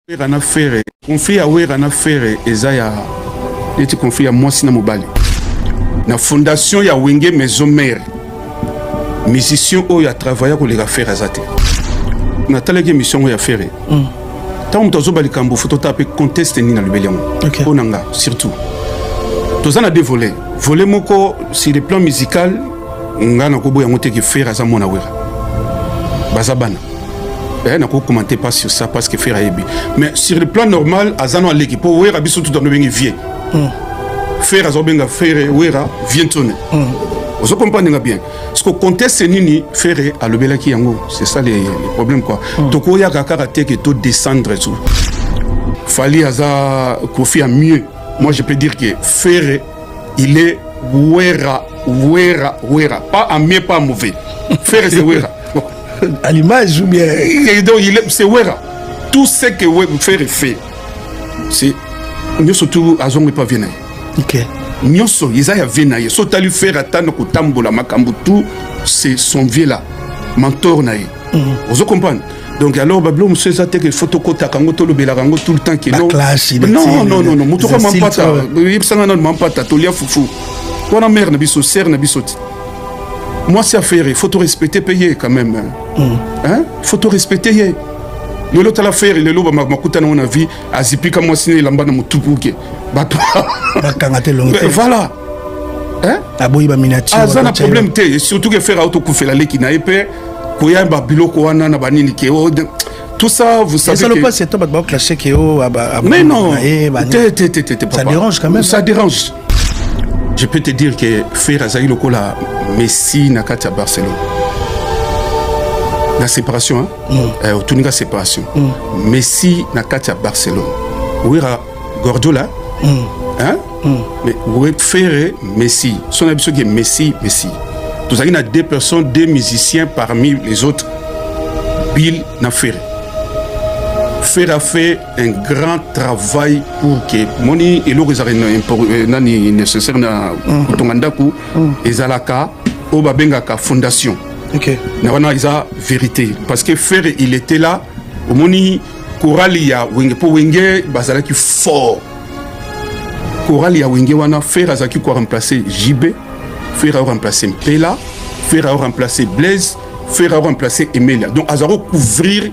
Wera na Ferre, conflit ya Wera na Ferre eza ya neti conflit ya mwasi na mobali. Na fondation ya Wenge Maison Mère, musicien oyo a travailla koleka Ferre aza te. Natalaki émission yango ya Ferre. Ntango moto azoba likambo fo totala mpe conteste nini alobeli yango. Mpo na nga surtout toza na deux volets. Volet moko sur le plan musical, nga nakoboya yango te ke Ferre aza mwana Wera, baza bana. Nako commenter pas sur ça parce que Ferre ayebi. Mais sur le plan normal, aza no aleki po Wera biso tout ando bengi vieux. Ferre azo benga Ferre Wera vieux ntone. Ozo comprendre nga bien. Ce que conteste nini Ferre alobelaki yango, c'est ça les problèmes quoi. Tokoya kaka te que to descendre tout. Fally aza Kofi a mieux. Moi je peux dire que Ferre il est Wera, Wera, Wera. Pas en mieux, pas en mauvais. Ferre c'est Wera. À l'image ou bien. Et donc, c'est Wera. Tout ce que Ferre fait, c'est nyonso tu azongo epa vie na ye. Nyonso eza ya vie na ye. So otali Ferre ata na kotambola makambo tout, c'est son vieux là, mentor na ye. Ozo comprendre? Donc alors babilo mosusu eza te ke faut tokotaka yango, tolobelaka yango tout le temps ke non. Baclash, non, non, non, non, moto les kwa insultes, mampata, yebisanga nano mampata tolia fufu wana mare na biso, sere na biso ti mwasi ya Ferre, faut to respecter mpe ye quand même, hein? Faut to respecter ye. Lelo tala Ferre, lelo makuta nango na vie, azipika mwasi na elamba na motupu ke bato bakanga te longi te. Voilà, hein? Aboyi baminiature. Aza na problème te, et surtout ke Ferre autokufela leki na ye mpe koyamba biloko wana na banini ke oh, tout ça vous savez esalo que mpasi eto bato baoclashe ke o Mais non, te, te, te, te, te, Ça papa. dérange quand même. Ça dérange. Je peux te dire que Ferre azali lokola Messi na kati ya Barcelone. Na séparation, hein? Otuninga séparation. Messi na kati ya Barcelone. Wera Guardiola, hein? Mais ouais, Ferre Messi. Son abiso qui est Messi, Messi. Tozali na deux personnes, deux musiciens parmi les autres. Bill na Ferre. Ferre a fait un grand travail pour que moni eloko ezalaka nani nécessaire na kotonga ndako, ezalaka oyo babengaka fondation. Na wana eza vérité parce que Ferre il était là. Omoni chorale ya Wenge, mpo Wenge bazalaki fort, chorale ya Wenge wana, Ferre azalaki koremplacer JB, Ferre aremplacer Mpela, Ferre aremplacer Blaise, Ferre aremplacer Emelia. Donc azalaki couvrir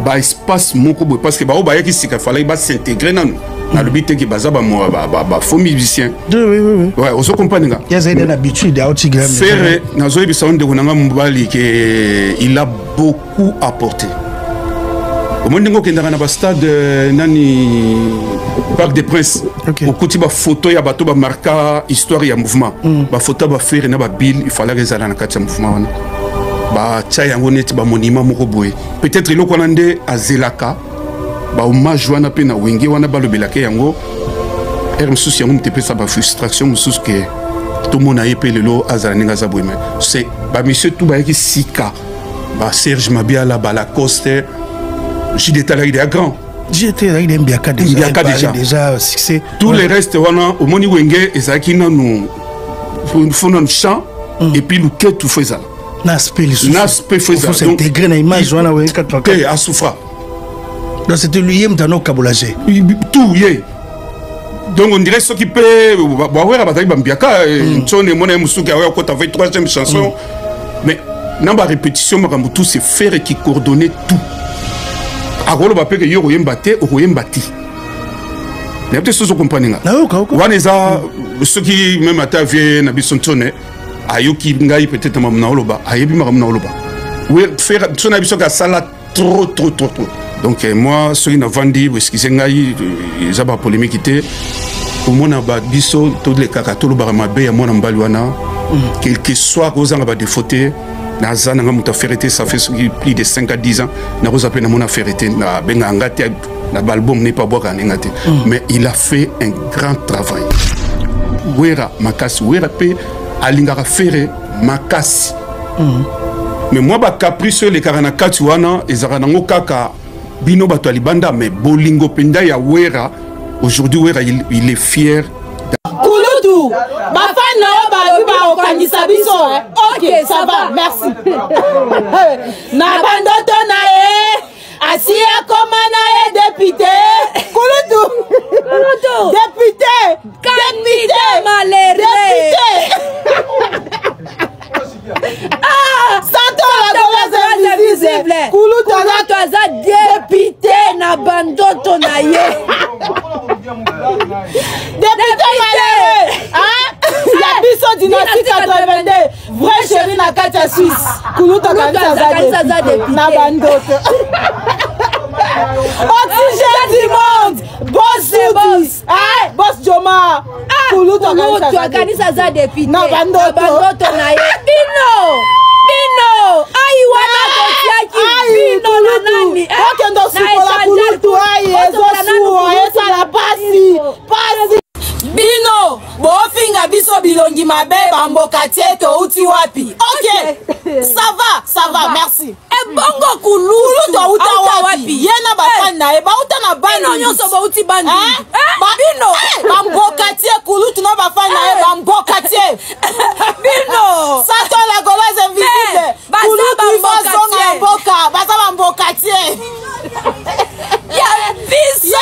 baespace moko boye parce que bao bayaki sika, falaki bas'intégrer nanu. Nalobi te ke baza bafaux musicien. Oui, oui, oui. Ouais, ozo comprendre nga. Ye azali na habitude auti. Ferre, nazoyebisa yo ndeko na nga mobali ke il a beaucoup apporté. Omoni ndenge okendaka na bastade nani, Parc des Princes, okuti bafoto ya bato bamarka histoire ya mouvement, bafoto ya baFerre na baBill, ifalaka ezala na kati ya mouvement wana, batia yango neti bamonument moko boye. Peut-être eloko wana nde azelaka bahommage wana mpe na Wenge wana balobelaka yango ere mosusu, yango moto epesa bafrustration mosusu ke tomona ye mpe lelo azala ndenge aza boye. Mais c'est bamusiciens tout bayaki sika, baSerge Mabiala, baLacoste, JDT alaki deya grand. JT ezalaki de mbiaka déjà. Mbiaka déjà. Déjà succès. Tout le reste wana, omoni Wenge ezalaki nanu fo nanu chant et puis luketu fo ezala na aspect lisusu. Na aspect fo ezala. Faut s'intégrer na image wana Wenge 4. Te, asouffra. Donc c'était lui ye moto anokabola je. Tout ye. Donc on dirait soki mpe bawera bazalaki bambiaka, ntsone emona ye mosuki aoya kota avec troisième chanson, mais na barépétition makambo tout, c'est Ferre qui coordonnait tout. Akoloba mpe ke yo okoyemba te, okoyemba te. Nayebi te soki okomprendre nga. Nayoka oka. Wana eza soki même ata vie na biso ntsone ayoki ngai, peut-être makambo na oloba, ayebi makambo na oloba. Ferre so na biso ke asala trop, trop, trop, trop. Donc moi soki navandi, excuse ngai, eza bapolémique te. Komona biso tolekaka, tolobaka mabe ya mwana mobali wana, quel que soit kozanga badéfaut te. Naza nanga moto aFerre te, ça fait soki plus de 5 à 10 ans nakoza mpe namona Ferre te, nabengaka nga te na baalbum ne mpe abwakaka ndenge te. Mais il a fait un grand travail. Wera makasi, Wera mpe alingaka Ferre makasi. Mais mwa bacaprice oyo elekaka na kati wana ezalaka nango kaka bino bato ya libanda. Mais bolingo mpenza ya Wera, aujourd'hui Wera il est fier. Kulutu, bafani na yo balobi bakokanisa biso, eh? Ok, ça va, merci. Na bandoto na ye asi akoma na ye. Na bandoto na ye. Député malheureux, hein? Ya biso dynastie 82, vrai chéri na kati ya Suisse. Kulutu akanisi aza député. Na bandoto. Oxygène du monde, boss Sudi, hein? Boss Joma. Ah, kulutu akanisi aza député. Na bandoto. Bandoto na ye. Bino! Bino! Ai wana totiaki bino na nani? Okende osukola kulutu ai ezosuwa esala pasi pasi. Bino bofinga biso bilongi mabe bamboka tie touti wapi? Ok, ça va, ça va, merci. Ebongo kulutu auta wapi? Ye na bafani na ye bauta na bino nyonso bauti bandi bino bamboka tie kulutu na bafani na ye bamboka tie bino Sato la Gauloise invisible kulutu bazonga na mboka baza bamboka tie. Ya biso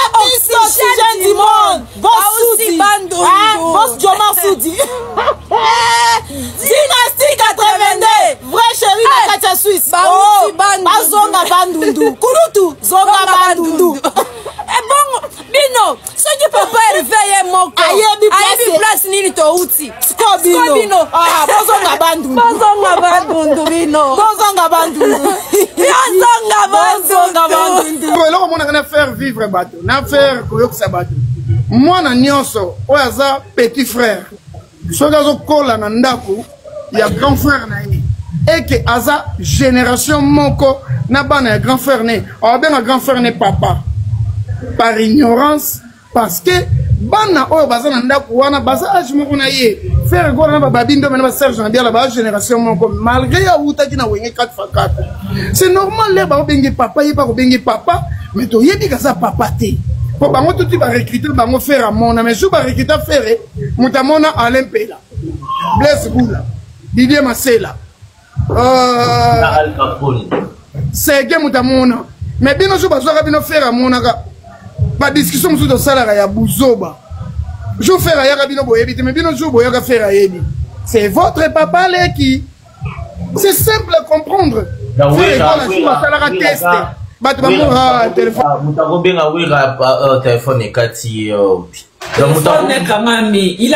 oxygène du monde, boss Soudi, boss Jomar Soudi, dynastie 82, vrai chéri na kati ya Suisse, bazonga Bandundu. Kulutu zonga Bandundu. Ebongo bino soki papa Herve ye moko ayebi place nini touti? Siko bino bozonga Bandundu, bozonga Bandundu bino, bozonga Bandundu, bozonga Bandundu. Eloko omonaka na faire vivre bato na faire koyokisa bato, mwana nyonso oyo aza petit frère soki azokola na ndako ya grand frère na ye eke aza génération moko na bana ya grand frère ne awabenga grand frère ne papa par ignorance, parce que bana oyo baza na ndako wana baza age moko na ye. Ferre Gola na bababi Ndombe na baserge na biala baza génération moko, malgré ye awutaki na Wenge 4 x 4, c'est normal le baobengi papa, ye bakobengi papa, mais toyebi kaza papa te po bango tuti barecrute bango. Ferre amona, mais jour barecrute Ferre, moto amona Alain Mpela, Blaise Bula, Didier Masela, sege moto amona. Mais bino so bazwaka bino, Ferre amonaka badiscussion mosusu tosalaka ya buzoba. Jour Ferre ayaka, bino boyebi te, mais bino jour boyaka, Ferre ayebi c'est votre papa leki. C'est simple à comprendre. Ferre asalaka test, bato bamona téléphone. Moto akobenga Wera, téléphone ekati. Il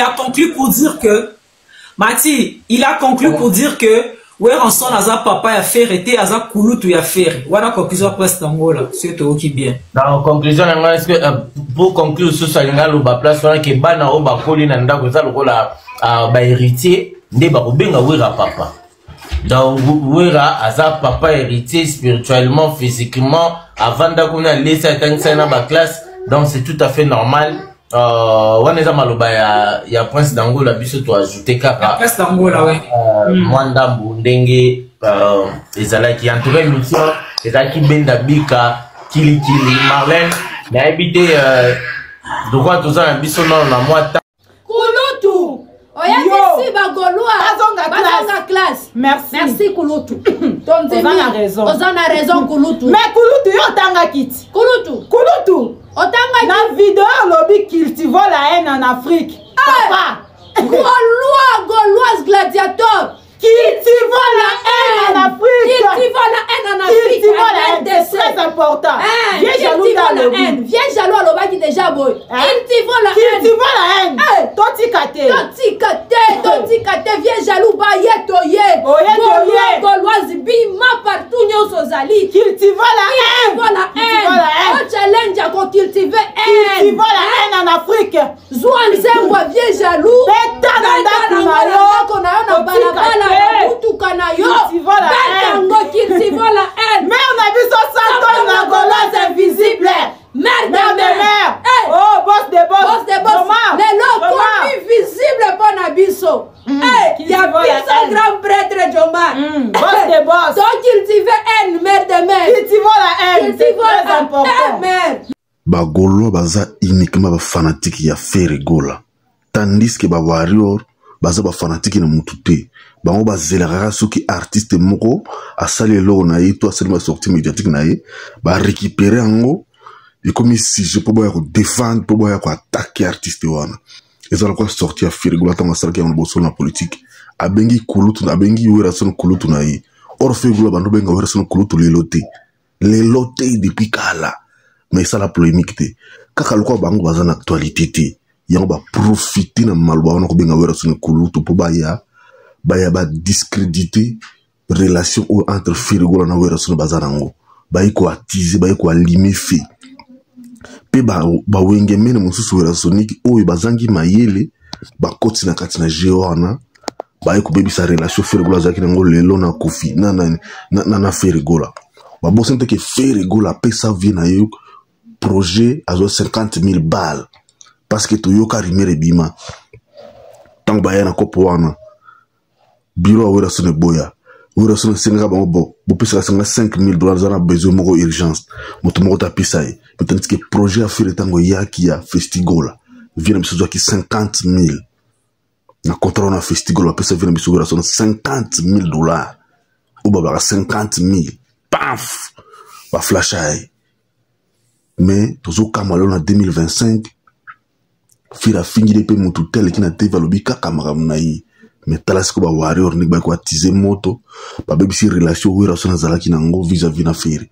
a conclu pour dire que Mati, il a conclu pour dire que Werrason aza papa ya Ferre te, aza kulutu ya Ferre. Wana conclusion presque nango la, soki toyoki bien. Na conclusion na ngai, est-ce que pour conclure susu alinga aloba place wana ke bana oyo bakoli na ndako eza lokola bahéritier nde bakobenga Wera papa. Donc Wera aza papa héritier spirituellement, physiquement, avanda kuna, alesi, atangisaki na baclasse, donc c'est tout à fait normal. Wana eza maloba ya Prince d'Angola, biso toajoute kaka Prince d'Angola, oui. Mwa ndambu ndenge ezalaki. En tout cas, émission ezalaki benda bika kilikili. Marlène, nayebi te, droit toza na biso nano na mwa Kulutu oyebisi bagaulois bazonga classe. Merci. Merci kulutu. Oza na raison. Oza na raison, kulutu. Mais kulutu, yo otangaki ti? Kulutu. Kulutu. Otangaki. Na video olobi "Cultivons la haine en Afrique", papa. Gaulois, gauloise, gladiateur. Cultivons la haine en Afrique. Cultivons la haine en Afrique. Cultivons la haine, c'est très important. Vieux jaloux, la haine. Vieux jaloux alobaki déjà boye. Cultivons la haine. Cultivons la haine. Totika te. Totika te, totika te. Vieux jaloux, baye toye. Oye toye. Gauloise, bima partout nyonso ozali. Cultivons la haine. Cultivons la haine. O challenge ya kocultive haine. Cultivons la haine en Afrique. Zwa nzembo ya vieux jaloux. Beta na ndako na yo. Ndako na yo, na balabala, na mutuka na yo. Beta yango, cultivons la haine. Mère na biso Santos na Gauloise invisible. Mère de mère. Oh, boss de boss. Boss de boss. Lelo komi visible mpo na biso. Ya biso grand prêtre Joma. Boss de boss. To cultive haine, mère de mère. Cultivons la haine. Cultivons la haine, mère. Bagaulois baza uniquement bafanatiques ya Ferre Gola, tandis que bawarrior baza bafanatiques na mutu te. Bango bazelaka kaka soki artiste moko asali eloko na ye to asali basortie médiatique na ye, barécupere yango, ekomi sujet mpo boya kodéfendre, mpo boya koattaquer artiste wana. Eza lokola sortie ya Ferre Gola ntango asalaki yango liboso na politique, abengi kulutu, abengi Werrason kulutu na ye. Or Ferre Gola bando benga Werrason kulutu lelo te. Lelo te, depuis kala, mais esala polémique te. Kaka lokola bango baza na actualité te, yango baprofite na maloba wana kobenga Werrason kulutu mpo baya badiscrédite relation oyo entre Ferre Gola na Werrason baza nango. Baye koatize, baye koalime fe mpe bawengemene mosusu Werrasonique oyo bazangi mayele, bakoti na kati na jeu wana, baye kobebisa relation Ferre Gola azalaki nango lelo na Kofi na, na, na, na, na Ferre Gola. Babosani te ke Ferre Gola apesa vie na ye projet, azwa 50 000 balles, parce que toyoka rumeur ebima ntango baya na kopo wana, bureau ya Werrason eboya. Werrason esengaka bango bo bopesaka senga 5 000 dollars, aza na besoin moko urgence, moto moko tapesa ye. Mais tandis que projet ya Ferre, ntango eyaki ya Festigola, vie na biso azwaki 50 000 na contrat wana. Festigola, bapesa vie na biso Werrason 50 000 dollars, oyo babaka 50 000, paf, baflasha ye. Mais tozokama lelo na 2025, Ferre afingili mpe motu te, aleki na TV, alobi kaka makambo na ye. Mais tala sikoyo bawarrior ndenge baki koatize moto, babebisi relation Werrason azalaki nango vis-à-vis na Ferre.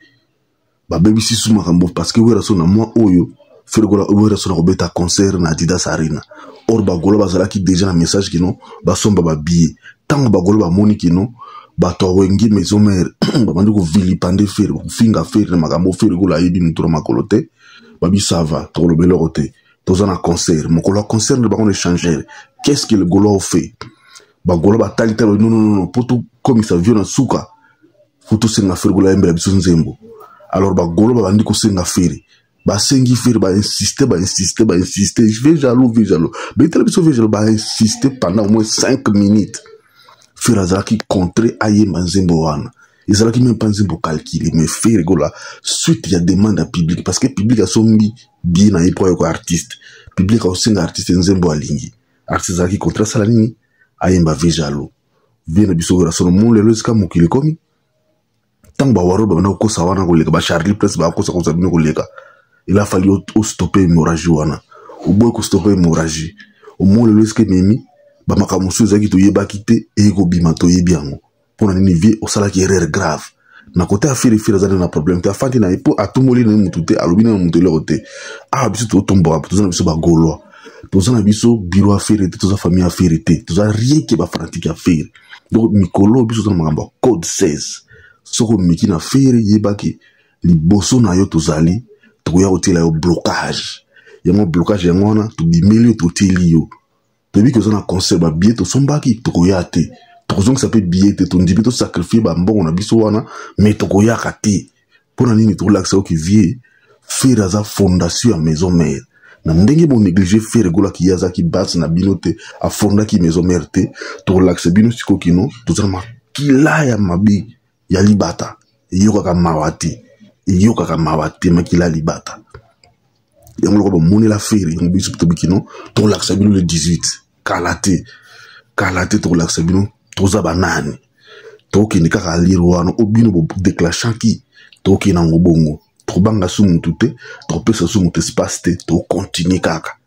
Babebisi su makambo parce que Werrason na mwa oyo Ferre Gola, Werrason akobeta concert na Adidas Arena. Or bagolo bazalaki déjà na message kino basomba babillet. Ntango bagolo bamoni kino bato ya Wenge Maison Mère babandi kovilipender Ferre, kofinga Ferre na makambo Ferre Gola ayebi motu na makolo te, babi ça va, tokoloba eloko te, toza na concert. Mokolo ya concert nde bango na échangeur. Qu'est-ce que le Gaulois ont fait? Bagaulois batali te, non, non, non, mpo tokomisa vieux na suka, faut tosenga Ferre Gola ayembela biso nzembo. Alors bagaulois babandi kosenga Ferre, basengi Ferre, bainsiste, bainsiste, bainsiste: "Vieux jaloux, vieux jaloux, betela biso vieux jaloux." Bainsiste pendant au moins 5 minutes. Ferre azalaki contre ayemba nzembo wana, ezalaki même pas nzembo calculé. Mais Ferre Gola, suite ya demande ya public, parce que public asombi bien na ye mpo ayoka artiste, public akosenga artiste nzembo alingi, artiste azalaki contre asala nini? Ayemba vieux jaloux. Vieux na biso Werrason mo lelo esika mokili ekomi, ntango bawaro babanda kokosa wana koleka, bacharlie Prince bakosa kosa bino koleka, il a fallu ostopper hémorragie wana. Oboyi kostopper hémorragie, omoi lelo esika ememi bamakambo mosusu ezalaki toyebaki te, eye kobima, toyebi yango. Mpona nini? Vieux, osalaki erreur grave na kote ya Ferre. Ferre aza nde na problème te, afandi na ye mpo atumboli na ye mutu te, alobi na mutu eloko te. Awa biso totomboka, toza na biso bagaulois, toza na biso bureau ya Ferre te, toza famille ya Ferre te, toza rien que bafanatique ya Ferre. Donc mikolo biso toza na makambo ya code 16. Soki omeki na Ferre, yebaki liboso na yo tozali, tokoya kotiela yo blocage. Yango blocage yango wana tobimeli yo, totieli yo, toyebi ke oza na concert. Babillet tosombaki, tokoya te, tokozongisa mpe billet te. Tondimi tosacrifier bambongo na biso wana, mais tokoyaka te. Mpo na nini? Tokolakisa yo ke vieux Ferre aza fondation ya Maison Mère. Na ndenge bonéglige Ferre Golaki, ye azalaki base na bino te, afondaki Maison Mère te. Tokolakisa bino sikoyo kino toza na makila ya mabe ya libata, eyokaka mawa te, eyokaka mawa te, makila ya libata yango loko bamonela Ferre yango. Biso tobikino, tokolakisa bino le 18, kala te, kala te, tokolakisa bino toza banani. Tokende kaka alire wana o bino bodéclenchaki, tokende yango bongo, tokobanga su mutu te, tokopesa su mutu espace te, tokontinue kaka.